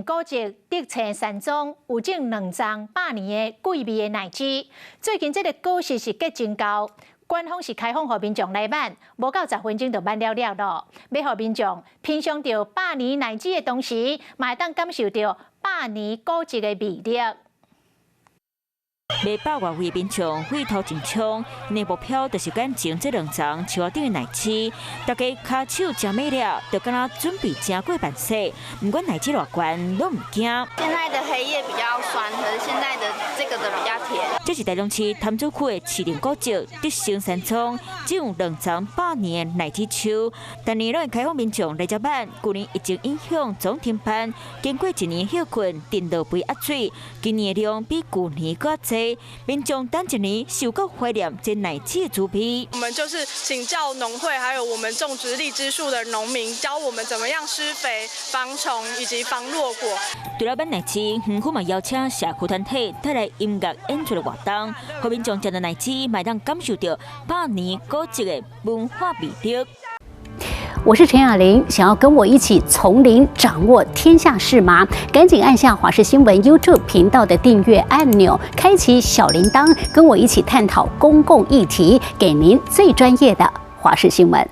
古蹟德清山莊有種兩欉百年的桂味的奶枝，最近這个果實是結真厚，官方是開放予民眾來挽，無夠10分鐘就挽了了囉。欲予民眾品嚐著百年奶枝的同時，嘛會當感受著百年古蹟的魅力。賣百外位民眾血頭真衝，𪜶目標就是眼前這兩叢樹仔頂的奶枝，大家跤手誠猛了，就敢若準備誠過萬勢，毋管奶枝偌懸，攏毋驚。現在的黑葉比較酸，可是現在的這個的比較甜。這是台中市潭子區的士林古蹟德成山莊，種有兩叢百年的奶枝樹，逐年攏會開放民眾來遮挽。舊年疫情影響總停辦，經過一年歇睏，陣落肥壓水，今年的量比舊年閣較濟。民眾等一年，受夠懷念這奶枝的滋味。我們就是請教農會，還有我們種植荔枝樹的農民，教我們怎麼樣施肥、防蟲以及防落果。除了挽奶枝，園區嘛邀請社區團體帶來音樂演出的活動，予民眾食著奶枝，嘛會當感受著百年古蹟的文化魅力。我是陳雅玲，想要跟我一起從零掌握天下事嗎？趕緊按下華視新聞 YouTube 頻道的訂閱按鈕，開啟小鈴鐺，跟我一起探討公共議題，給您最專業的華視新聞。